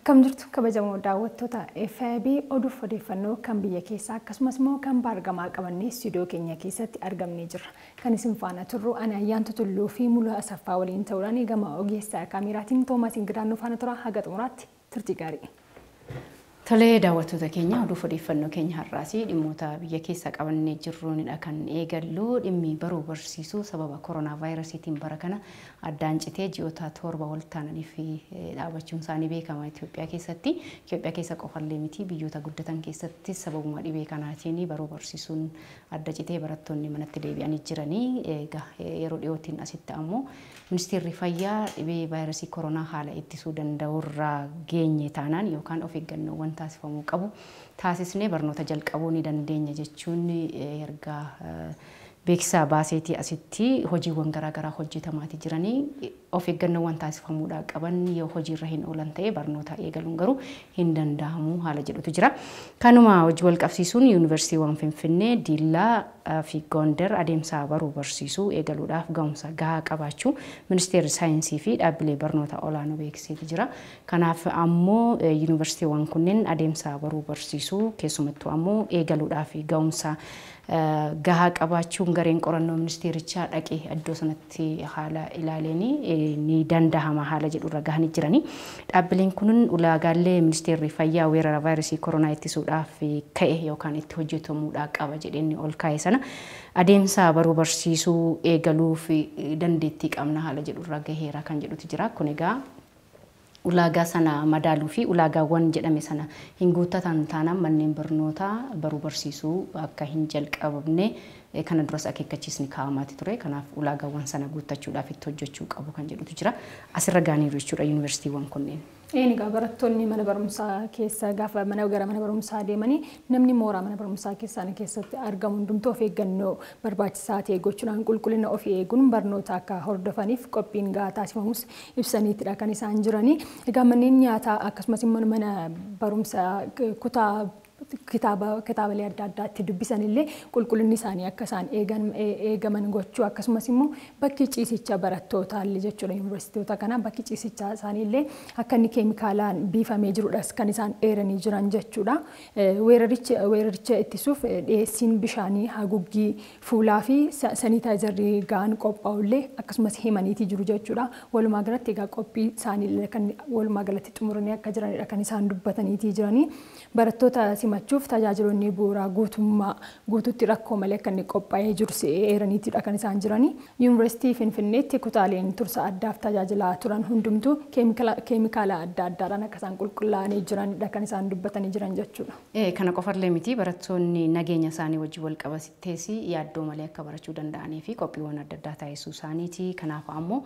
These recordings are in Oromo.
Akkam jirtu kabajamoo daawwattoota FIB oduuf odeeffannoo kan biyya keessaa akkasumas immoo kan baargamaa qabannee istuudiyoo keenya keessatti argamnee jirra. Kan isin faana turru ani Ayyaantu Tulluu fi Muluu Asaffaa waliin ta'uudhaan gama ogeessa kaameraatiin Toomaas Ingidaannoo faana tura haga xumuraatti turtii gaarii. Tolee, daawwattoota keenya, oduuf odeeffannoo keenya har'aas dhimmoota biyya keessa qabannee jirruunidha kan eegallu. Dhimmi baruu barsiisuu sababa koronaa vaayirasiitiin bara kana addaan citee ji'oota 7 wal taananiif dhaabachuun isaanii beekama Itoophiyaa keessatti. Itoophiyaa keessa qofallee miti, biyyoota guddatan keessatti sababuma dhibee kanaatiin baruu barsiisuun adda citee barattoonni manatti deebi'anii jiranii. Egaa yeroo dhiyootiin asitti ammoo ministeerri fayyaa dhibee vaayirasii koronaa haala ittisuu danda'urraa geenye taanaan yookaan of eeggannoowwan taasifamuu qabu taasisnee barnoota jalqabuu ni dandeenya jechuun erga beeksisa baaseetii asitti hojiiwwan garaagaraa hojjetamaatii jiranii, of eeggannoowwan taasifamuudhaa qaban yoo hojiirra hin oolan ta'e barnoota eegaluun garuu hin danda'amu haala jedhutu jira. Kanuma hojii wal qabsiisuun yuunivarsiitiiwwan Finfinnee, Diillaa fi Gondar adeemsa baruu barsiisuu eegaluudhaaf ga'umsa gahaa qabaachuu ministeerri saayinsii fi dhaabbilee barnoota olaanoo beeksiseeti jira. Kanaaf ammoo yuunivarsiitiiwwan kunneen adeemsa baruu barsiisuu keessumattuu ammoo eegaluudhaaf ga'umsa gahaa qabaachuun gareen qorannoo ministeerichaa dhaqee iddoo sanatti haala ilaaleen ni dandahama haala jedhurra gahanii jiranii. Dhaabbileen kun ulaagaalee ministeerri fayyaa weerara vaayirasii koronaa ittisuudhaaf ka'e yookaan itti hojjetamuudhaa qaba jedheen ol kaa'e sana adeemsa baruu barsiisuu eegaluuf dandeettii qabna haala jedhurra gaheera kan jedhutu jira. Kun egaa ulaagaa sana madaaluu fi ulaagaawwan jedhame sana hin guuttatan taanaan manneen barnootaa baruu barsiisuu akka hin jalqabamne kana duras akeekkachiisni kaa'amaati ture. Kanaaf ulaagaawwan sana guuttachuudhaaf itti hojjechuu qabu kan jedhutu jira. Asirra gaaniiru jechuudha yuunivarsiitiiwwan kunneen. Egaa barattoonni mana barumsaa keessa gaafa mana gara mana barumsaa deemanii namni mooraa mana barumsaa keessaan keessatti argamu hundumtuu of eeggannoo barbaachisaa ta'e gochuudhaan qulqullina ofii eeguun barnoota akka hordofaniif qophiin gahaa taasifamus ibsaniitidha kan isaan jiranii. Egaa manneen nyaataa akkasumas immoo mana barumsaa kutaa kitaaba kitaabilee adda addaatti dubbisan illee qulqullinni isaanii akka isaan eegan eegaman gochuu, akkasumas immoo bakki ciisicha barattootaa illee jechuudha, yuunivarsiitota kana bakki ciisichaa isaanii illee akka inni keemikaalaan biifamee jirudhas kan isaan eeranii jiran jechuudha. Weeraricha ittisuuf dhiyeessiin bishaanii, haguuggii fuulaa fi sanitaayizarii gahaan qophaa'u illee akkasumas himaniitii jiru jechuudha. Walumaa galatti egaa qophii isaanii illee kan walumaa galatti xumuranii akka jiranidha kan isaan dubbataniitii jiranii. Barattoota simachuuf tajaajiloonni bu'uuraa guutummaa guutuutti rakkoo malee akka inni qophaa'ee jiru eeraniitidha kan isaan jiranii. Yuunivarsiitii Finfinneetti kutaaleen tursa addaaf tajaajilaa turan hundumtuu keemikaala adda addaadhaan akka isaan qulqullaa'anii jiranidha kan isaan dubbatanii jiran jechuudha. Kana qofallee miti, barattoonni nageenya isaanii wajjin wal qabatees yaaddoo malee akka barachuu danda'anii fi qophiiwwan adda addaa taasisuu isaaniiti. Kanaaf ammoo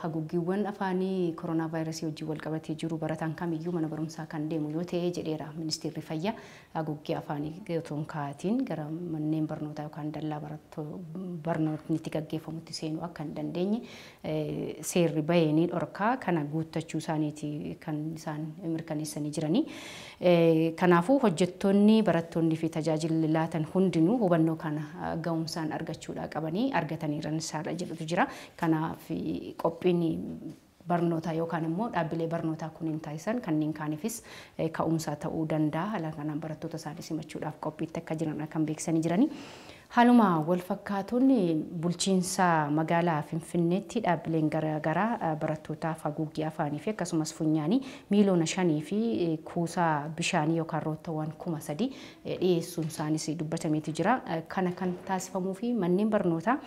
haguuggiiwwan afaanii koronaa vaayirasii wajjin wal qabatee jiru barataan kamiyyuu mana barumsaa kan deemu yoo ta'e jedheera ministeerri fayyaa, haguuggii afaanii otoo hin kaa'atiin gara manneen barnootaa yookaan dallaa barnootni itti gaggeeffamutti seenuu akka hin dandeenye seerri bahee ni dhorkaa, kana guuttachuu isaaniiti kan isaan mirkaneessanii jiranii. Kanaafuu hojjettoonni, barattoonni fi tajaajilli laatan hundinuu hubannoo kana ga'umsaan argachuudhaa qabanii argataniiran isaadha jedhutu jira. Kanaaf qophiin barnoota yookaan immoo dhaabbilee barnootaa kunniin taasisan kanneen kaaniifis ka'umsa ta'uu danda'a. Haala kanaan barattoota isaanii simachuudhaaf qophiitti akka jiran kan beeksisanii jiranii. Haaluma wal fakkaatuun bulchiinsa magaalaa Finfinneetti dhaabbileen garaagaraa barattootaaf haguuggii afaanii fi akkasumas funyaanii miiliyoona 5 fi kuusaa bishaanii yookaan roottoowwan 3000 dhiyeessuun isaanis dubbatameetu jira. Kana kan taasifamuu fi manneen barnootaa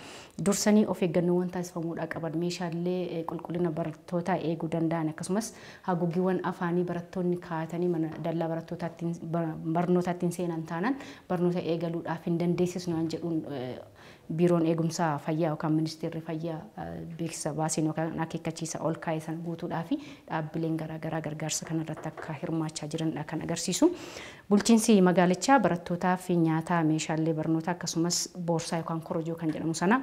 dursanii of eeggannoowwan taasifamuudhaa qaban, meeshaalee qulqullina barattootaa eeguu danda'an akkasumas haguuggiiwwan afaanii barattoonni kaa'atanii mana dallaa barnootaatti seenan taanaan barnoota eegaluudhaaf hin dandeessisnu waan jedhuun biiroon eegumsaa fayyaa yookaan ministeerri fayyaa beeksisa baaseen yookaan akeekkachiisa ol kaa'e sana guutuudhaa fi dhaabbileen garaagaraa gargaarsa kanarratti akka hirmaachaa jiranidha kan agarsiisu. Bulchiinsi magaalichaa barattootaaf nyaataa, meeshaalee barnootaa akkasumas boorsaa yookaan korojoo kan jedhamu sana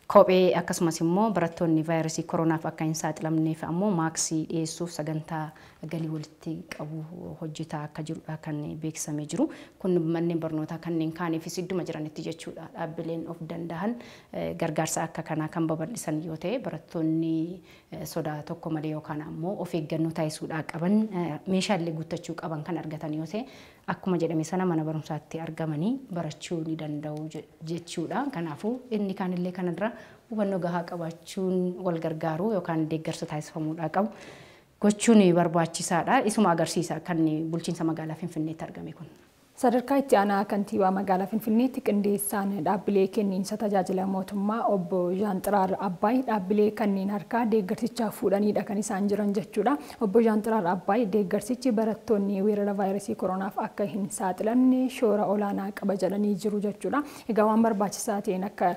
Kophee akkasumas immoo barattoonni vaayirasii koronaaf akka hin saaxilamneef ammoo maaksii dhiyeessuuf sagantaa galii walitti qabu hojjetaa akka jirudha kan beeksisamee jiru. Kun manneen barnootaa kanneen kaaniifis idduma jiranitti jechuudha. Dhaabbileen of danda'an gargaarsa akka kanaa kan babal'isan yoo ta'e barattoonni sodaa tokko malee yookaan ammoo of eeggannoo taasisuudhaa qaban meeshaalee guuttachuu qaban kan argatan yoo ta'e akkuma jedhame sana mana barumsaatti argamanii barachuu ni danda'u jechuudha. Kanaafuu inni kaanillee kanarra hubannoo gahaa qabaachuun wal gargaaruu yookaan deeggarsa taasifamuudhaa qabu gochuun barbaachisaadha. Isuma agarsiisa kan bulchiinsa magaalaa Finfinneetti argame kun. Sadarkaa itti aanaa kantiibaa magaalaa Finfinneetti qindeessaan dhaabbilee kenniinsa tajaajila mootummaa obbo Jaanxiraar Abbaay dhaabbilee kanneen harkaa deeggarsicha fuudhanidha kan isaan jiran jechuudha. Obbo Jaanxiraar Abbaay deeggarsichi barattoonni weerara vaayirasii koronaaf akka hin saaxilamne shoora olaanaa qaba jedhanii jiru jechuudha. Egaa waan barbaachisaa ta'een akka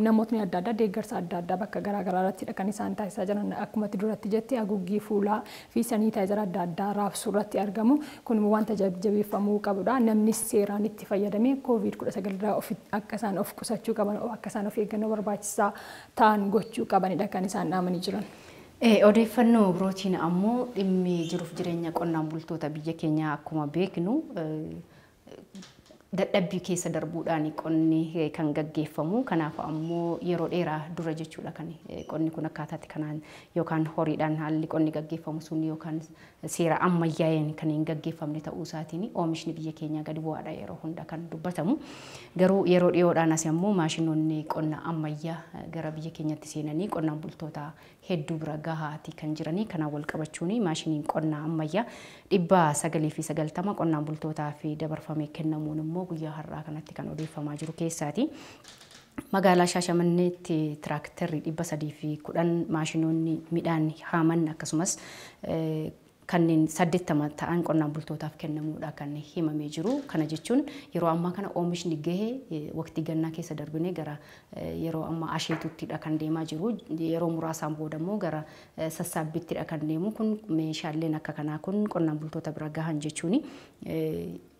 namootni adda addaa deeggarsa adda addaa bakka garaagaraa irrattidha kan isaan taasisaa jiran akkuma duratti jette haguuggii fuulaa fi saniitaayizara adda addaa raabsuu irratti argamu. Kun wanta jabeeffamuu qabudha. Namnis seeraan itti fayyadamee COVID-19 irraa akka isaan of qusachuu qaban akka isaan of eeggannoo barbaachisaa ta'an gochuu qabanidha kan isaan dhaamanii jiran. Odeeffannoo birootiin ammoo dhimmi jiruuf jireenya qonnaan bultoota biyya keenyaa akkuma beeknu dadhabbii keessa darbuudhaan qonni kan gaggeeffamu. Kanaaf ammoo yeroo dheeraa dura jechuudha kan qonni kun akkaataatti kanaan yookaan horiidhaan haalli qonni gaggeeffamu sun yookaan seera ammayyaa'een kan hin gaggeeffamne ta'uu isaatiin oomishni biyya keenyaa gadi bu'aadha yeroo hunda kan dubbatamu. Garuu yeroo dhiyoodhaan as ammoo maashinoonni qonna ammayyaa gara biyya keenyatti seenanii qonnaan bultoota hedduu bira gahaati kan jiranii. Kanaan wal qabachuun maashiniin qonna ammayyaa 990 qonnaan bultootaaf dabarfamee kennamuun immoo guyyaa har'aa kanatti kan odeeffamaa jiru keessaati. Magaalaa Shaashamanneetti tiraaktarri 310 maashinoonni midhaan haaman akkasumas kanneen 80 ta'an qonnaan bultootaaf kennamuudha kan himamee jiru. Kana jechuun yeroo ammaa kana oomishni gahee waqtii gannaa keessa darbinee gara yeroo ammaa asheetuttidha kan deemaa jiru. Yeroo muraasaan booda immoo gara sassaabbittidha kan deemu. Kun meeshaaleen akka kanaa kun qonnaan bultoota bira gahan jechuun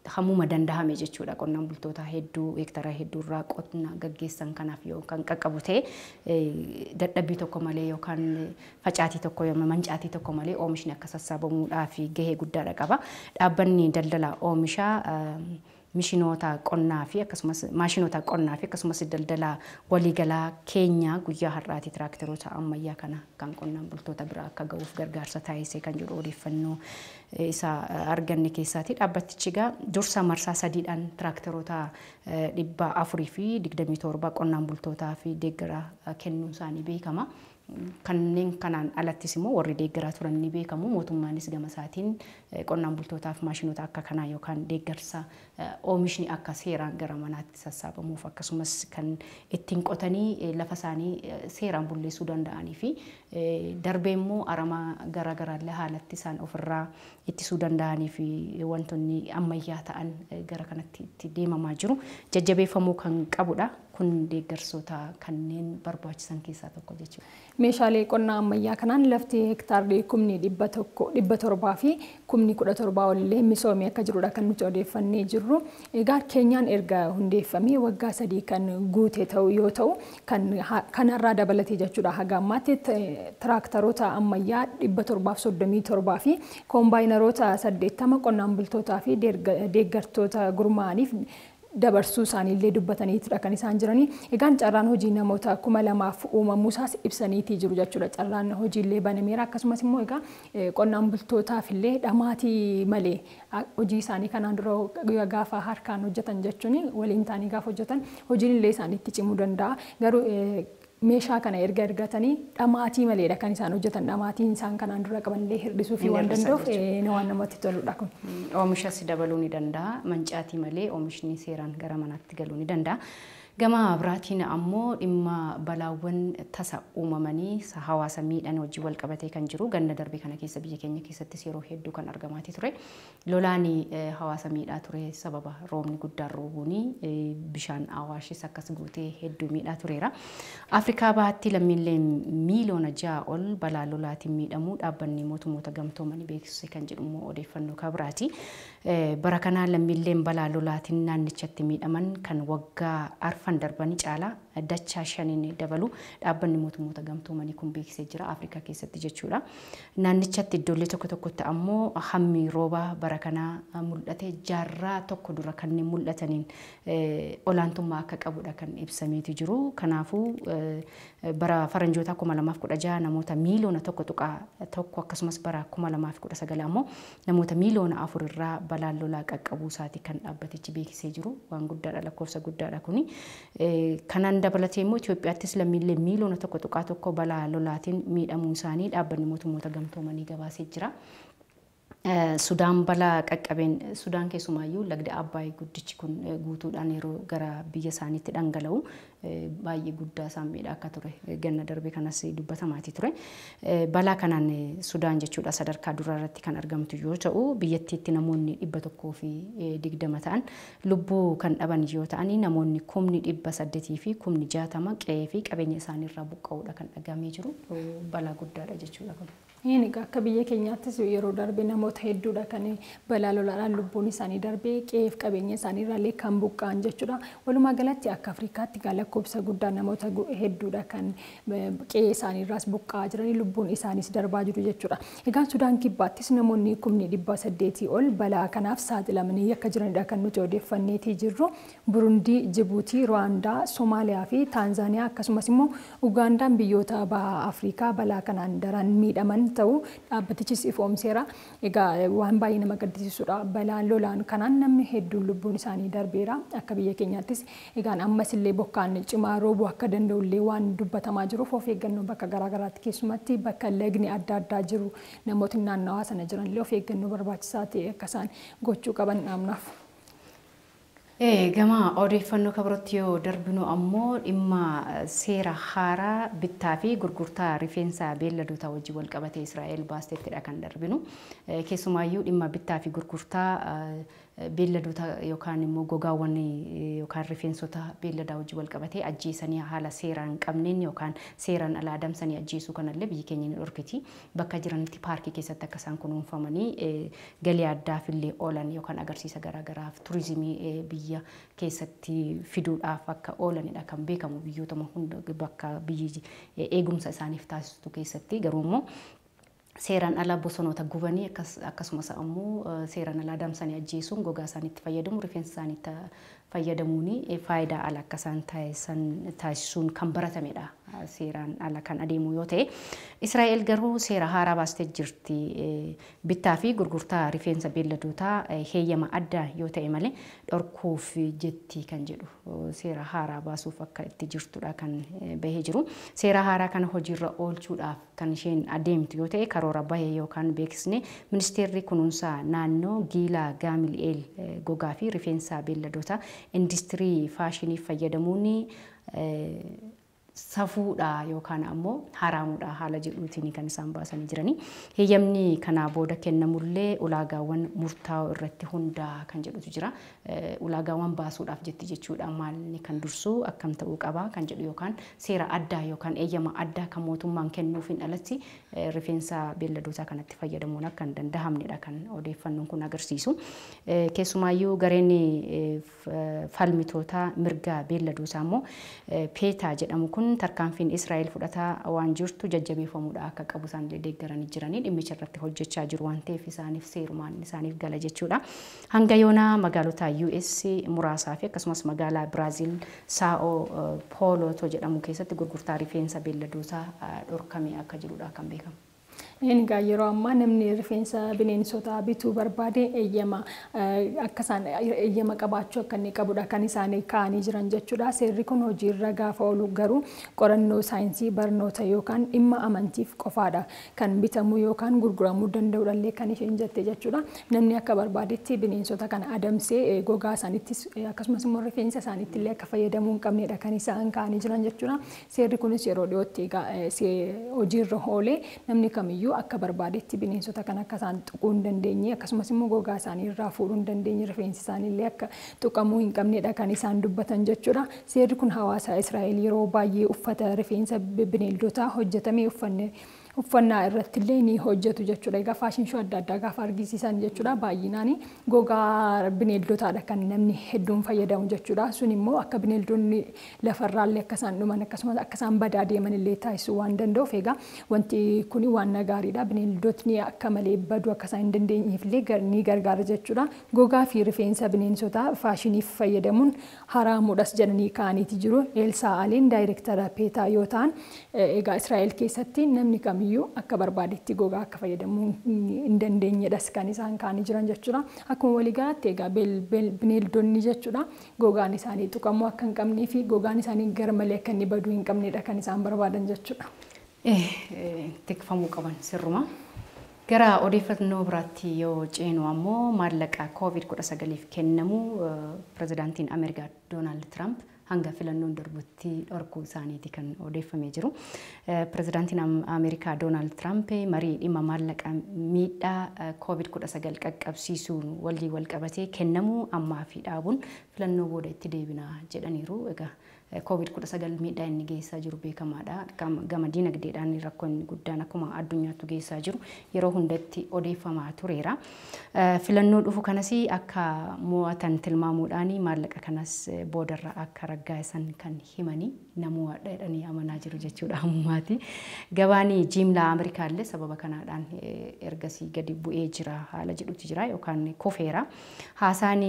hammuma dandahame jechuudha. Qonnaan bultoota hedduu heektara hedduu irraa qonna gaggeessan kanaaf yoo kan qaqqabu ta'e dadhabbii tokko malee yookaan facaatii tokko yookaan mancaatii tokko malee oomishni akka sassaabamuudhaaf gahee guddaadha qaba. Dhaabbanni daldala oomishaa mishinoota qonnaa fi akkasumas maashinoota qonnaa fi akkasumas daldala waliigalaa Keenyaa guyyaa har'aati tiraaktaroota ammayyaa kana kan qonnaan bultoota bira akka ga'uuf gargaarsa taasisee kan jiru odeeffannoo isaa arganne keessaati. Dhaabbatichi egaa dursa marsaa sadiidhaan tiraaktaroota 427 qonnaan bultootaa fi deeggara kennuun isaanii beekama. Kanneen kanaan alattis immoo warri deeggaraa turan ni beekamu. Mootummaanis gama isaatiin qonnaan bultootaaf maashinoota akka kanaa yookaan deeggarsa oomishni akka seeraan gara manaatti sassaabamuuf akkasumas kan ittiin qotanii lafa isaanii seeraan bulleessuu danda'anii fi darbee immoo aramaa garaagaraallee haalatti isaan ofirraa ittisuu danda'anii fi wantoonni ammayyaa ta'an gara kanatti itti deemamaa jiru. Jajjabeeffamuu kan qabudha. Kun deeggarsoota kanneen barbaachisan keessaa tokko jechuudha. Meeshaalee qonnaa ammayyaa kanaan lafti hektaarri 100,717 fi 17,000 olillee misoomee akka jirudha kan nuti odeeffannee jirru. Egaa Keenyaan erga hundeeffamee waggaa 3 kan guute ta'u yoo ta'u kan kanarraa dabalatee jechuudha haga ammaatti tiraaktaroota ammayyaa 737 fi koombaayinaroota 80 qonnaan bultootaa fi deeggartoota gurmaa'aniif dabarsuu isaaniillee dubbataniitidha kan isaan jiranii. Egaan carraan hojii namoota 2000 uumamuu isaas ibsaniitii jiru jechuudha. Carraan hojiillee banameera. Akkasumas immoo egaa qonnaan bultootaaf illee dhamaatii malee hojii isaanii kanaan dura gaafa harkaan hojjetan jechuun waliin ta'anii gaafa hojjetan hojiin illee isaaniitti cimuu danda'a. Garuu meeshaa kana erga ergatanii dhamaatii maleedha kan isaan hojjetan. Dhamaatiin isaan kanaan dura qaban illee hir'isuu fi waan danda'uuf waan namatti toludha kun. Oomishas dabaluu ni danda'a. Mancaatii malee oomishni seeraan gara manaatti galuu ni danda'a. Gama biraatiin ammoo dhimma balaawwan tasa uumamanii hawaasa miidhan wajjin wal qabatee kan jiru ganna darbe kana keessa biyya keenya keessattis yeroo hedduu kan argamaatii ture. Lolaan hawaasa miidhaa ture sababa roobni guddaan roobuun bishaan Awaashis akkas guutee hedduu miidhaa tureera. Afrikaa bahaatti lammiileen miiliyoona 6 ol balaa lolaatiin miidhamuu dhaabbanni mootummoota gamtoomanii beeksise kan jedhu immoo odeeffannoo kabiraati. Bara kanaa lammiileen balaa lolaatiin naannichatti miidhaman kan waggaa arfan darbanii caalaa dachaa 5 dabalu dhaabbanni mootummoota gamtoomanii kun beeksisee jira Afrikaa keessatti jechuudha. Naannichatti iddoolee tokko tokkotti ammoo hammi roobaa bara kanaa mul'ate jaarraa tokko dura kanneen mul'ataniin olaantummaa akka qabudha kan ibsameetu jiru. Kanaafuu bara faranjoota 2016 namoota miiliyoona 1.1 akkasumas bara 2019 ammoo namoota miiliyoona 4 irraa balaan lolaa qaqqabuu isaati kan dhaabbatichi beeksisee jiru. Waan guddaadha, lakkoofsa guddaadha kuni. Kanaan dabalatee immoo Itoophiyaattis lammiilee miiliyoona 1.1 balaa lolaatiin miidhamuu isaanii dhaabbanni mootummoota gamtoomanii gabaasee jira. Sudaan balaa qaqqabeen Sudaan keessumaayyuu lagdi Abbaay guddichi kun guutuudhaan yeroo gara biyya isaaniitti dhangala'u baay'ee guddaa isaan miidhaa akka ture ganna darbe kanas dubbatamaati ture. Balaa kanaan Sudaan jechuudha sadarkaa duraa irratti kan argamtu yoo ta'u biyyattiitti namoonni 120 ta'an lubbuu kan dhaban yoo ta'an namoonni 800 fi 60,000 qe'ee fi qabeenya isaaniirraa buqqa'uudha kan dhagamee jiru. Balaa guddaadha jechuudha kun. Inni akka biyya keenyaattis yeroo darbe namoota hedduudha kan balaa lolaadhaan lubbuun isaanii darbee qe'eef qabeenya isaaniirraallee kan buqqa'an jechuudha. Walumaa galatti akka Afrikaatti lakkoofsa guddaa namoota hedduudha kan qe'ee isaaniirraas buqqa'aa jiranii lubbuun isaaniis darbaa jiru jechuudha. Egaan Sudaan kibbaattis namoonni 800,000 ol balaa kanaaf saaxilamanii akka jiranidha kan nuti odeeffanneetii jirru. Burundii, Jibuutii, Ruwaandaa, Somaaliyaa fi Taanzaaniyaa akkasumas immoo Ugaandaan biyyoota baha Afrikaa balaa kanaan daran miidhaman ta'uu dhaabbatichis ifoomseera. Egaa waan baay'ee nama gaddisiisudha. Balaan lolaan kanaan namni hedduun lubbuun isaanii darbeera. Akka biyya keenyaattis egaan ammas illee bokkaan cimaa roobuu akka danda'ullee waan dubbatamaa jiruuf of eeggannoo bakka garaagaraatti keessumatti bakka lagni adda addaa jiru namootni naannawaa sana jiranillee of eeggannoo barbaachisaa ta'e akka isaan gochuu qaban dhaamnaaf. Gama odeeffannoo kabarootti yoo darbinu ammoo dhimma seera haaraa bittaa fi gurgurtaa rifeensa beelladoota wajjin wal qabatee Israa'el baasteettidha kan darbinu. Keessumaayyuu dhimma bittaa fi gurgurtaa beelladoota yookaan immoo gogaawwan yookaan rifeensota beelladaa wajjin wal qabatee ajjeesanii haala seeraan hin qabneen yookaan seeraan ala adamsanii ajjeesuu kanallee biyyi keenya ni dhorkiti. Bakka jiranitti paarkii keessatti akka isaan kunuunfamanii galii addaaf illee oolan yookaan agarsiisa garaagaraaf turizimii biyya keessatti fiduudhaaf akka oolanidha kan beekamu biyyoota hunda bakka biyyi eegumsa isaaniif taasistu keessatti. Garuu immoo seeraan ala bosonoota gubanii akkasumas ammoo seeraan ala adamsanii ajjeesuun gogaa isaaniitti fayyadamu rifeensa isaaniitti fayyadamuun faayidaa ala akka isaan taasisuun kan baratamedha seeraan ala kan adeemu yoo ta'e. Israa'el garuu seera haaraa baastee jirti. Bittaa fi gurgurtaa rifeensa beelladootaa heeyyama addaa yoo ta'e malee dhorkuuf jetti kan jedhu seera haaraa baasuuf akka itti jirtudha kan bahee jiru. Seera haaraa kana hojiirra oolchuudhaaf kan isheen adeemtu yoo ta'e karoora bahee yookaan beeksisne ministeerri kunuunsaa naannoo Giilaa Gaamil'eel gogaa fi rifeensa beelladootaa industirii faashiniif fayyadamuun safuudha yookaan ammoo haraamuudha haala jedhuutiin kan isaan baasanii jiranii. Heeyyamni kanaa booda kennamullee ulaagaawwan murtaa'oo irratti hundaa kan jedhutu jira. Ulaagaawwan baasuudhaaf jetti jechuudha. Maalni kan dursu akkam ta'uu qaba kan jedhu yookaan seera addaa yookaan eeyyama addaa kan mootummaan kennuufiin alatti rifeensa beelladootaa kanatti fayyadamuun akka hin danda'amnedha kan odeeffannoon kun agarsiisu. Keessumaayyuu gareen falmitoota mirga beelladootaa immoo PETA jedhamu kun tarkaanfiin Israa'el fudhataa waan jirtu jajjabeeffamuudha akka qabu isaanillee deeggaranii jiranii dhimmicha irratti hojjechaa jiru waan ta'eef isaaniif seerumaan isaaniif gala jechuudha. Hanga yoonaa magaalota US muraasaa fi akkasumas magaalaa Biraazil Saa'o Poolooto jedhamu keessatti gurgurtaa rifeensa beelladootaa dhorkame akka jirudha kan beekamu. Egaa yeroo ammaa namni rifeensa bineensotaa bituu barbaade eeyyama akka isaan eeyyama qabaachuu akka inni qabudha kan isaan kaa'anii jiran jechuudha. Seerri kun hojiirra gaafa oolu garuu qorannoo saayinsii barnoota yookaan dhimma amantiif qofaadha kan bitamuu yookaan gurguramuu danda'udhallee kan isheen jette jechuudha. Namni akka barbaadetti bineensota kana adamsee gogaa isaaniittis akkasumas immoo rifeensa isaaniitti illee akka fayyadamuu hin qabnedha kan isaan kaa'anii jiran jechuudha. Seerri kunis yeroo dhiyootti hojiirra oolee namni kamiyyuu akka barbaadetti bineensota kan akka isaan tuquu hin dandeenye akkasumas immoo gogaa isaanii irraa fuudhuu hin dandeenye rifeensi isaanii illee akka tuqamuu hin qabnedha kan isaan dubbatan jechuudha. Seerri kun hawaasa Israa'el yeroo baay'ee uffata rifeensa bineeldotaa hojjetamee Uffannaa irratti illee ni hojjetu jechuudha. Egaa fashion show adda addaa gaafa argisiisan jechuudha baay'inaan gogaa bineeldotaadha kan namni hedduun fayyadamu jechuudha. Sun immoo akka bineeldonni lafarraallee akka isaan dhuman akkasumas akka isaan badaa deeman illee taasisuu waan danda'uuf egaa wanti kun waan gaariidha. Bineeldotni akka malee baduu akka isaan hin dandeenyeef illee ni gargaara jechuudha. Gogaa fi rifeensa bineensotaa faashiniif fayyadamuun haraamuudhas jedhanii kaa'aniiti jiru. Eelsaa Aleen daayirektara PETA yoo ta'an egaa Israa'el keessatti namni kamiyyuu akka barbaadetti gogaa akka fayyadamuu hin dandeenyedhas kan isaan kaa'anii jiran jechuudha. Akkuma waliigalaatti egaa bineeldonni jechuudha gogaan isaanii tuqamuu akka hin qabnee fi gogaan isaanii garmalee akka inni baduu hin qabnedha kan isaan barbaadan jechuudha. Tikfamuu qaban sirruma. Gara odeeffannoo biraatti yoo ceenu ammoo maallaqa COVID-19 kennamu pirezidaantiin Ameerikaa Doonaald Tiraamp hanga filannoon darbutti dhorkuu isaaniiti kan odeeffamee jiru. Pirezidaantiin Ameerikaa Doonaald Tiraamp marii dhimma maallaqa miidhaa COVID-19 qaqqabsiisuun walii wal qabatee kennamu ammaa fi dhaabuun filannoo booda itti deebina jedhaniiru. Egaa COVID-19 miidhaa inni geessaa jiru beekamaadha. Gama diinagdeedhaan rakkoon guddaan akkuma addunyaatti geessaa jiru yeroo hundatti odeeffamaa tureera. Filannoo dhufu kanas akka mo'atan tilmaamuudhaan maallaqa kanas boodarra akka raggaasan kan himanii namoota jedhanii amanaa jiru jechuudha ammaati. Gabaan jiimlaa Ameerikaa illee sababa kanaadhaan ergasii gadi bu'ee jira haala jedhutu jira yookaan kofeera. Haasaan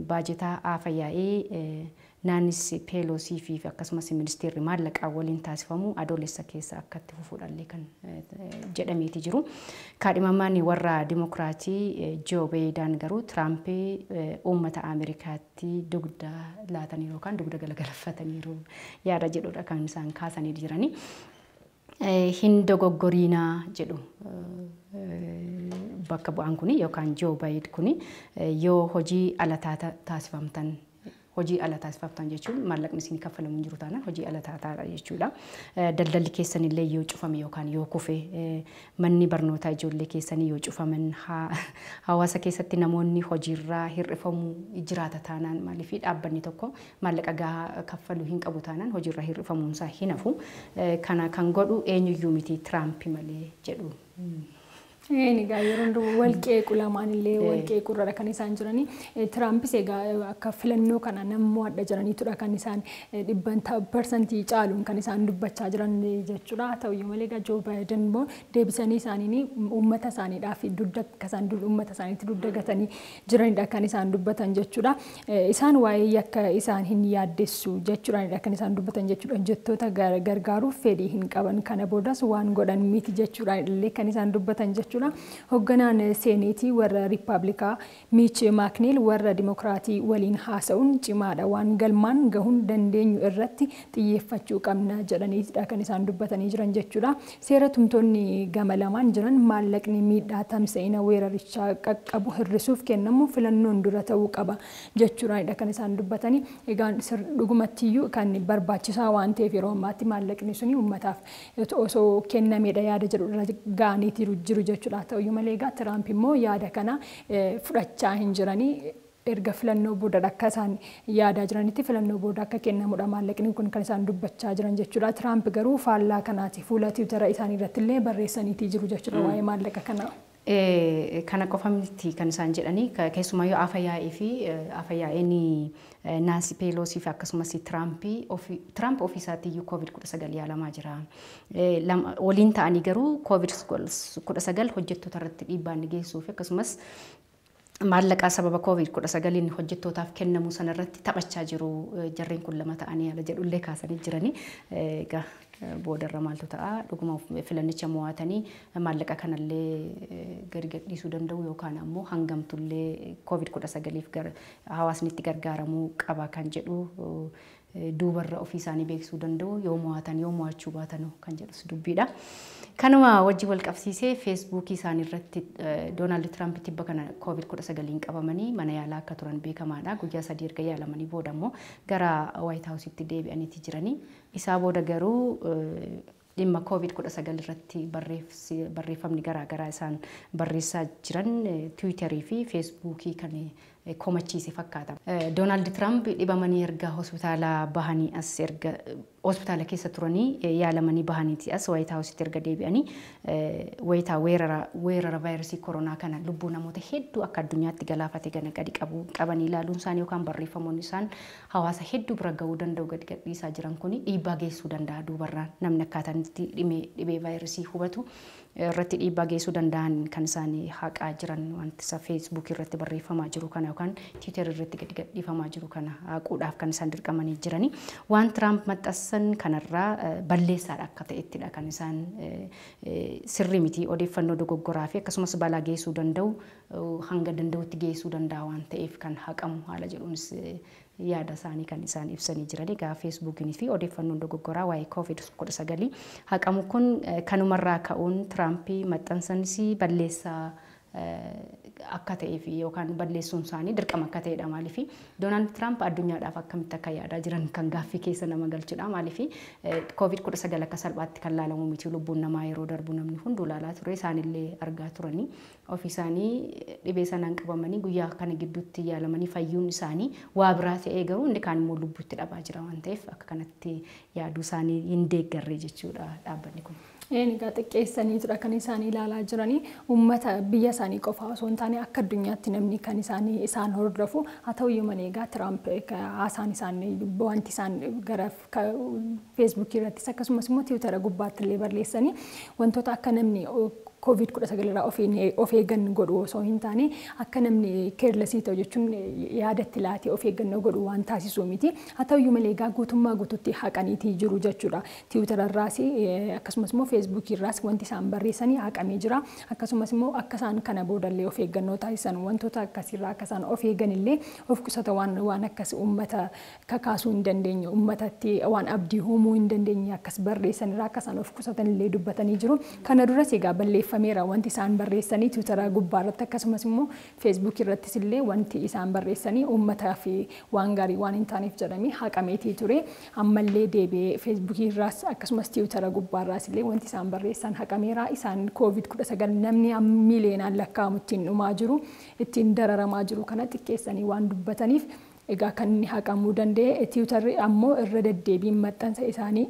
baajetaa afayyaa'ee Naannis Peelosii fi akkasumas ministeerri maallaqaa waliin taasifamu adoolessa keessa akka itti fufuudhaallee kan jedhameeti jiru. Kaadhimamaan warra Dimokiraatii Joo Baayiden garuu Tiraamp uummata Ameerikaatti dugda laataniiru yookaan dugda galagalfataniiru yaada jedhudha kan isaan kaasanii jirani. Hin dogoggoriinaa jedhu bakka bu'aan kuni yookaan Joo Baayiden kuni yoo hojii ala taasifamtan hojii ala taasifamtan jechuun maallaqni isin kaffalamu hin jiru taanaan hojii ala taataadha jechuudha. Daldalli keessan illee yoo cufame yookaan yoo kufe manni barnootaa ijoollee keessanii yoo cufaman hawaasa keessatti namoonni hojiirraa hir'ifamuu jiraata taanaan maaliif dhaabbanni tokko maallaqa gahaa kaffaluu hin qabu taanaan hojiirraa hir'ifamuunsaa hin hafu. Kana kan godhu eenyuyyuu miti Tiraamp malee jedhu. Egaa yeroo hundumaa wal qeequ lamaan illee wal qeequrra kan isaan jiranii. Tiraampis egaa akka filannoo kana nama mo'adha jiraniitudha kan isaan 100% caaluun kan isaan dubbachaa jiran jechuudha. Haa ta'uyyuu malee egaa Joo Baayiden immoo deebisanii isaaniin uummata isaaniidhaaf dugda akka isaan uummata isaaniitti dugda gatanii jiranidha kan isaan dubbatan jechuudha. Isaan waa'ee yakka isaan hin yaaddessu jechuudhaanidha kan isaan dubbatan jechuudha. Hojjettoota gargaaruuf fedhii hin qaban kana boodas waan godhan miti jechuudhaan illee kan isaan dubbatan jechuudha. Hoogganaan seeneetii warra Riippaabilikaa Miich Maakneel warra Dimokiraatii waliin haasa'uun cimaadha waan galmaan gahuun dandeenyu irratti xiyyeeffachuu qabna jedhaniidha kan isaan dubbatanii jiran jechuudha. Seera tumtoonni gama lamaan jiran maallaqni miidhaa tamsa'ina weerarichaa qaqqabu hir'isuuf kennamu filannoon dura ta'uu qaba jechuudhaanidha kan isaan dubbatanii. Egaa dhugumattiyyuu kan barbaachisaa waan ta'eef yeroo ammaatti maallaqni suni uummataaf osoo kennameedha yaada jedhu irra ga'aniiti jiru jechuudha. Ta'uyyuu malee egaa Tiraamp immoo yaada kana fudhachaa hin jiranii erga filannoo booda akka isaan yaadaa jiranitti filannoo booda akka kennamudha maallaqni kun kan isaan dubbachaa jiran jechuudha. Tiraamp garuu faallaa kanaati fuula tiwutara isaanii irratti illee barreessaniitii jiru jechuudha waa'ee maallaqa kanaa. Kana qofa miti kan isaan jedhanii keessumayyuu afayyaa'ee fi afayyaa'een Naansi Peeloosii fi akkasumas Tiraamp ofii isaatiiyyuu COVID-19 yaalamaa jira. Waliin ta'anii garuu COVID-19 hojjettoota irratti dhiibbaa inni geessuu fi akkasumas maallaqa sababa COVID-19 hojjettootaaf kennamu sanarratti taphachaa jiru. Jarreen kun lama ta'anii haala jedhullee kaasanii jiranii. Egaa boodarra maaltu ta'a dhuguma filannicha mo'atanii maallaqa kanallee gadi gadhiisuu danda'u yookaan ammoo hangamtullee COVID-19 hawaasni itti gargaaramuu qaba kan jedhu duubarra ofii isaanii beeksisuu danda'u yoo mo'atan yoo mo'achuu baatan kan jedhus dubbiidha. Kanuma wajjin wal qabsiisee feesbuukii isaanii irratti Doonaald Tiraamp tibba kana COVID-19 qabamanii mana yaalaa akka turan beekamaadha. Guyyaa 3 erga yaalamanii booda immoo gara Waayit Haawusitti deebi'aniiti jiranii. Isaa booda garuu dhimma COVID-19 irratti barreeffamni garaagaraa isaan barreessaa jiran tiwiitarii fi feesbuukii kan Komachiise fakkaata. Doonaald Tiraamp dhibamanii erga hospitaala bahanii as, erga hospitaala keessa turanii yaalamanii bahaniiti as Waayit Haawusitti erga deebi'anii, wayitaa weerara vaayirasii koronaa kana lubbuu namoota hedduu akka addunyaatti galaafate gana gadi qabu qabanii ilaaluun isaanii yookaan barreeffamoonni isaan hawaasa hedduu bira gahuu danda'u gadi gadhiisaa jiran kuni dhiibbaa geessuu danda'a. Duubarraan namni akkaataan itti dhibee vaayirasii hubatu irratti dhiibbaa geessuu danda'an kan isaan haqaa jiran, wanti isa Feesbuuk irratti barreeffamaa jiru kana yookaan Tiwiitar irratti gadi gadhiifamaa jiru kana haquudhaaf kan isaan dirqamanii jirani. Waan Tiraamp maxxansan kanarraa balleessaadha akka ta'ettidha kan isaan, sirrii miti, odeeffannoo dogoggoraa fi akkasumas balaa geessuu danda'u, hanga danda'utti geessuu danda'a waan ta'eef kan haqamu haala jedhuunis yaada isaanii kan isaan ibsanii jiran. Egaa Feesbuukiin fi odeeffannoon dogoggoraa waa'ee Koovid 19 haqamu kun kanumarraa ka'uun Tiraampii maxxansanis balleessaa akka ta'ee fi yookaan balleessuun isaanii dirqama akka ta'edha. Maaliif Doonaald Tiraamp addunyaadhaaf akkamitti akka yaadaa jiran kan gaaffii keessa nama galchudha. Maaliif Koovid 19 akka salphaatti kan laalamu miti. Lubbuun namaa yeroo darbu namni hunduu ilaalaa ture, isaanillee argaa turanii. Ofii isaanii dhibee sanaan qabamanii guyyaa kana gidduutti yaalamanii fayyuun isaanii waa biraa ta'ee, garuu inni kaan immoo lubbuutti dhabaa jira waan ta'eef akka kanatti yaaduu isaanii hin deeggarre jechuudha dhaabbanni kun. Egaa xiqqeessaniitudha kan isaan ilaalaa jiranii. Uummata biyya isaanii qofaa osoo hin taane akka addunyaatti namni kan isaanii isaan hordofu. Haa ta'uyyuu malee egaa Tiraamp haasaan isaan, wanti isaan gara Feesbuukii irrattis akkasumas immoo Tiwiitara gubbaatti illee barreessanii wantoota akka namni Koovid 19 irraa of eeggan godhu osoo hin taane akka namni careless ta'u jechuun yaadatti laatee of eeggannoo godhu waan taasisu miti. Haa ta'uyyuu malee egaa guutummaa guututti haqaniitii jiru jechuudha. Tiwiitara irraas akkasumas immoo Feesbuukii irraas wanti isaan barreessanii haqamee jira. Akkasumas immoo akka isaan kana boodallee of eeggannoo taasisan, wantoota akkasiirraa akka isaan of eeggan illee of qusata, waan akkas uummata kakaasuu hin dandeenye, uummatatti waan abdii uumuu hin dandeenye akkas barreessan irraa akka isaan of qusatan illee dubbatanii jiru. Kana duras egaa balleeffameera wanti isaan barreessanii Tiwiitara gubbaa irratti, akkasumas immoo Feesbuuk irrattis illee wanti isaan barreessanii uummataa fi waan gaarii waan hin taaneef jedhamee haqameetii ture. Ammallee deebi'ee Feesbuukii irraas akkasumas Tiwiitara gubbaa irraas illee wanti isaan barreessan haqameera. Isaan Koovid 19 namni miiliyoonaan lakkaa'amu ittiin dhumaa jiru, ittiin dararamaa jiru kana xiqqeessanii waan dubbataniif egaa kan inni haqamuu danda'e. Tiwiitarri ammoo irra deddeebiin maxxansa isaanii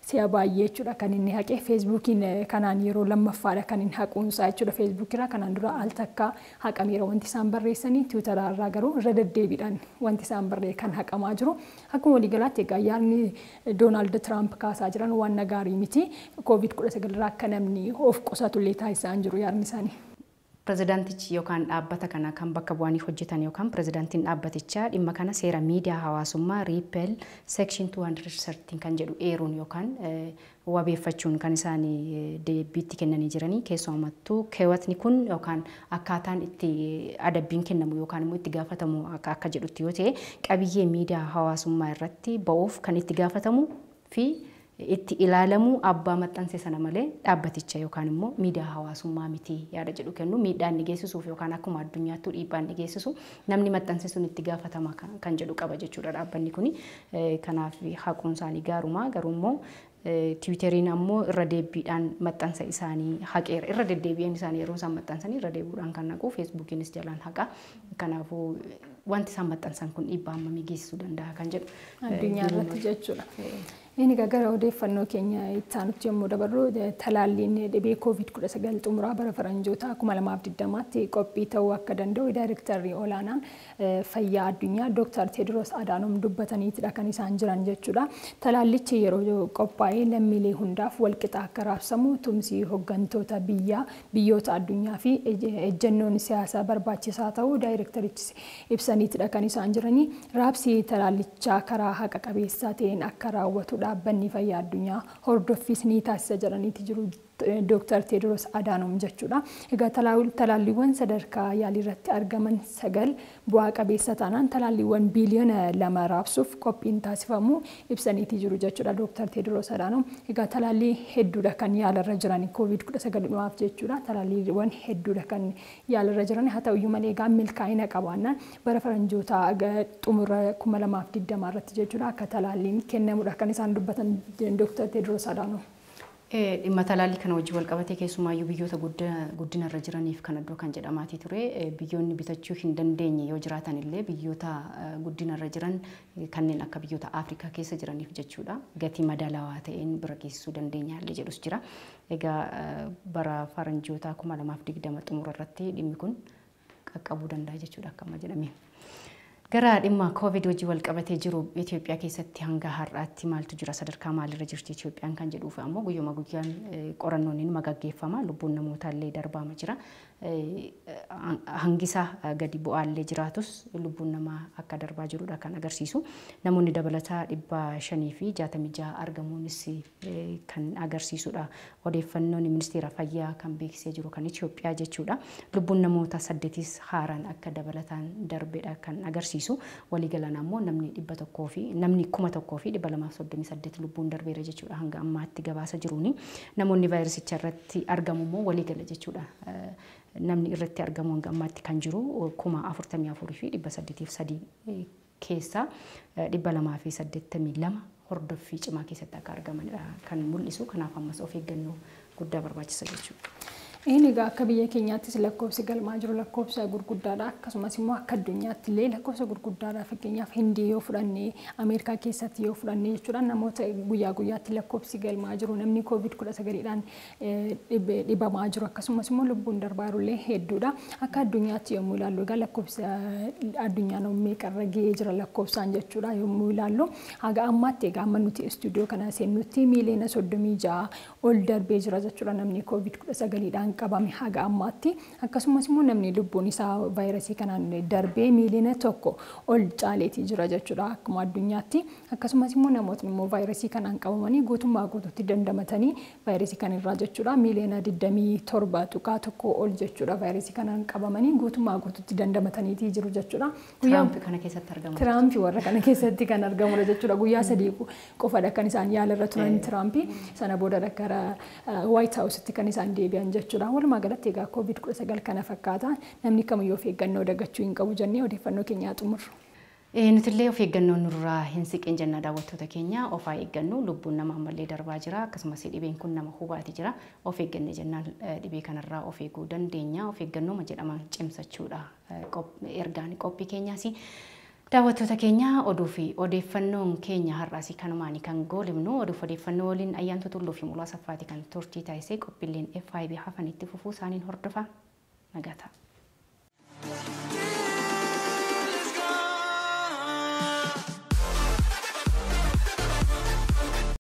si'a baay'ee jechuudha kan inni haqe. Feesbuukiin kanaan yeroo lammaffaadha kan inni haquunsaa jechuudha. Feesbuukirraa kanaan dura al takka haqameera wanti isaan barreessanii. Tiwiitara irraa garuu irra deddeebiidhaan wanti isaan barree kan haqamaa jiru. Akkuma waliigalaatti egaa yaadni Doonaald Tiraamp kaasaa jiran waan gaarii miti. Koovid 19 irraa akka namni of qusatullee taasisaa hin jiru yaadni isaanii. Pirezidaantichi yookaan dhaabbata kana kan bakka bu'anii hojjetan yookaan pirezidaantiin dhaabbatichaa dhimma kana seera miidiyaa hawaasummaa Repeal Section 213 kan jedhu eeruun yookaan wabeeffachuun kan isaan deebiitti kennanii jiranii. Keessumattuu keewwatni kun yookaan akkaataan itti adabbiin kennamu yookaan immoo itti gaafatamu akka jedhutti yoo ta'e, qabiyyee miidiyaa hawaasummaa irratti ba'uuf kan itti gaafatamu fi itti ilaalamu abbaa maxxanse sana malee dhaabbaticha yookaan immoo miidiyaa hawaasummaa miti yaada jedhu kennu. Miidhaa inni geessisuuf yookaan akkuma addunyaattuu dhiibbaa inni geessisu namni maxxanse sun itti gaafatama kan jedhu qaba jechuudha dhaabbanni kuni. Kanaaf haquun isaanii gaaruma, garuu immoo Tiwiiteriin ammoo irra deebiidhaan maxxansa isaanii haqeera. Irra deddeebi'een isaanii yeroo isaan maxxansanii irra deebi'uudhaan kan haqu, Feesbuukiinis jalaan haqa. Kanaafuu wanti isaan maxxansan kun dhiibbaa hammamii geessisuu danda'a kan jedhu. Addunyaa irratti jechuudha. Inni gara odeeffannoo keenya itti aanutti yommuu dabarru, talaalliin dhibee Koovid 19 xumuraa bara faranjoota 2020tti qophii ta'uu akka danda'u daayirektarri olaanaan fayyaa addunyaa Dooktar Teediroos Adaanom dubbataniitidha kan isaan jiran jechuudha. Talaallichi yeroo qophaa'ee lammiilee hundaaf walqixa akka raabsamu tumsi hooggantoota biyyaa, biyyoota addunyaa fi ejjennoon siyaasaa barbaachisaa ta'uu daayirektarichi ibsaniitidha kan isaan jiranii. Raabsi talaallichaa karaa haqa qabeessaa ta'een akka raawwatu dhaabbanni fayyaa addunyaa hordoffiis ni taasisa jedhaniiti jiru Dooktar Teediroos Adaanom jechuudha. Egaa talaalliiwwan sadarkaa yaalii irratti argaman sagal bu'aa qabeessa taanaan talaalliiwwan biiliyoona 2 raabsuuf qophiin taasifamu ibsaniiti jiru jechuudha Dooktar Teediroos Adaanom. Egaa talaallii hedduudha kan yaalarra jiran Koovid 19 dhumaaf jechuudha. Talaalliiwwan hedduudha kan yaalarra jiran. Haa ta'uyyuu malee egaa milkaa'ina qabaannaan bara faranjoota xumura 2020 irratti jechuudha akka talaalliin kennamudha kan isaan dubbatan Dooktar Teediroos Adaanom. Dhimma talaallii kana wajjin wal qabatee keessumaayyuu biyyoota guddinarra jiraniif kan iddoo kan jedhamaatii ture biyyoonni bitachuu hin dandeenye yoo jiraatan illee biyyoota guddinarra jiran kanneen akka biyyoota Afrikaa keessa jiraniif jechuudha gatii madaalawaa ta'een bira geessisuu dandeenya illee jedhus jira. Egaa bara faranjoota 2020 xumura irratti dhimmi kun qaqqabuu danda'a jechuudha akka amma jedhame. Gara dhimma Covid wajjin wal qabatee jiru Itoophiyaa keessatti hanga har'aatti maaltu jira sadarkaa maalirra jirti Itoophiyaan kan jedhuuf ammoo guyyuma guyyaan qorannoon ni gaggeeffama lubbuun namootaa illee darbaama jira. Hangisaa gadi bu'aallee jiraatus lubbuun namaa akka darbaa jirudha kan agarsiisu. Namoonni dabalataa 566 argamuunis kan agarsiisudha. Odeeffannoon ministeera fayyaa kan beeksisee jiru kan Itoophiyaa jechuudha. Lubbuun namoota 8 haaraan akka dabalataan darbedha kan agarsiisu. Waliigalaan ammoo namni 100 fi namni 1238 lubbuun darbeera jechuudha hanga ammaatti gabaasa jiruuni. Namoonni vaayirasicha irratti argamu immoo waliigala jechuudha. Namni irratti argamu hanga ammaatti kan jiru 44,803 keessaa 282 hordoffii cimaa keessatti akka argamanidha kan mul'isu. Kanaaf ammas of eeggannoo guddaa barbaachisa jechuudha. Inni egaa akka biyya keenyaattis lakkoofsi galmaa jiru lakkoofsa gurguddaadha. Akkasumas immoo akka addunyaatti illee lakkoofsa gurguddaadha. Fakkeenyaaf Hindii yoo fudhanne, Ameerikaa keessatti yoo fudhanne jechuudha namoota guyyaa guyyaatti lakkoofsi galmaa jiru namni COVID-19dhaan dhibamaa jiru akkasumas immoo lubbuun darbaa jiru illee hedduudha. Akka addunyaatti yommuu ilaallu egaa lakkoofsa addunyaan meeqarra ga'ee jira lakkoofsaan jechuudha yommuu ilaallu haga ammaatti egaa amma nuti istuudiyoo kana seennutti miiliyoona 36 ol darbee jira jechuudha namni COVID-19dhaan qabame haga ammaatti. Akkasumas immoo namni lubbuun isaa vaayirasii kanaan darbee miiliyoona 1 ol caaleetii jira jechuudha akkuma addunyaatti. Akkasumas immoo namootni immoo vaayirasii kanaan qabamanii guutummaa guutuutti dandamatanii vaayirasii kanarraa jechuudha miiliyoona 27.1 ol jechuudha vaayirasii kanaan qabamanii guutummaa guutuutti dandamataniitii jiru jechuudha. Tiraamp kana keessatti argamu. Tiraamp warra kana keessatti kan argamudha jechuudha. Guyyaa 3 qofadha kan isaan yaalarra turan Tiraamp sana booda gara White House-tti kan isaan deebi'an jechuudha. Walumaa galatti egaa COVID-19 kana fakkaata namni kamiyyuu of eeggannoo dagachuu hin qabu jennee odeeffannoo keenyaa xumurru. Nutillee of eeggannoo nurraa hin siqin jenna daawwattoota keenya of haa eeggannu lubbuun nama ammallee darbaa jira akkasumas dhibeen kun nama hubaati jira of eegganne jennaan dhibee kanarraa of eeguu dandeenya of eeggannooma jedhama cimsachuudha ergaan qophii keenyaas. Daawwattoota keenya oduu fi odeeffannoon keenya har'aas kanumaan kan goolabnu oduuf odeeffannoo waliin Ayyaantuu Tulluu fi Mul'aa Saffaati kan turtii taasisee qophiileen FIB hafan itti fufuu isaaniin hordofa nagaa ta'a.